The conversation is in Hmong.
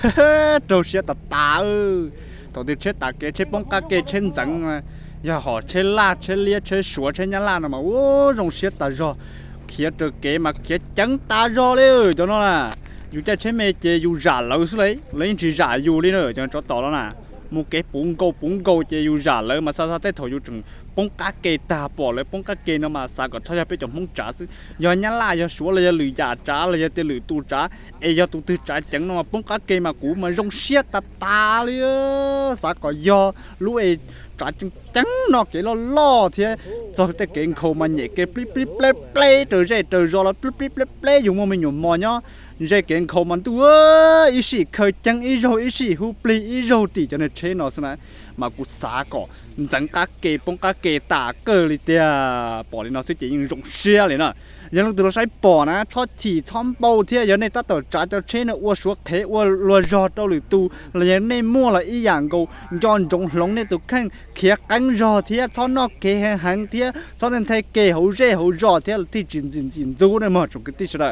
Raug siab tas tas. Thaum twg tsheb tas kev, tsheb poob qab ke, tsheb ntxeev, yog hom tsheb laj, tsheb liab, tsheb suav, tsheb nyab laj no mas ua zoo siab tas zog, khiav raws kev mas khiav ceev tas zog li. Cov no na, yus caij tsheb me ces yus zam lawv xwb, lawv yeej tsis zam yus li na. Cov tsov tom no na, mus kev puv nkaus puv nkaus ces yus zam lawv mas xav xav tej thaum yus tseem poob qab ke tag, pom lawv poob qab ke no mas xav kom txhob yog peb cov Hmoob tsav xwb, yog nyab laj, yog suav, los yog lwm yam tsav, los yog tias lwm tus tsav, es yog tus twg tsav ceev no mas poob qab ke mas kuv mas zoo siab tas tas li. Xav kom yog lub es tsav ceev ceev no, kev loj loj thiab txog tej kev nkhaus mas nyem kev plib plib pleb pleb raws zej raws zos los plib plib pleb pleb, yus muaj me nyuam mos nyob ze kev nkhaus mas ntuj, ib sij khaws ceev ib zaug, ib sij hu plig ib zaug tim cov niag tsheb no xwb na. Mas kuv xav kom ntxeev qab ke poob qab ke tas kawg li tiag. Pom li no xwb ces yeej zoo siab li na. Yog leej twg los saib pom na, txhob chim txhob npau thiab. Yog nej tab tom tsav cov tsheb no ua suav qhev ua luag zog rau lwm tus los yog nej muaj los ib yam nkaus, nco ntsoov hloov nej tus kheej, khiav qeeb zog thiab txhob noj kev heev heev thiab txhob nthe nthe kev hauv zej hauv zos thiab thiaj tsis ntxim ntxim ntxub nej mog tsoom kwv tij sawv daws.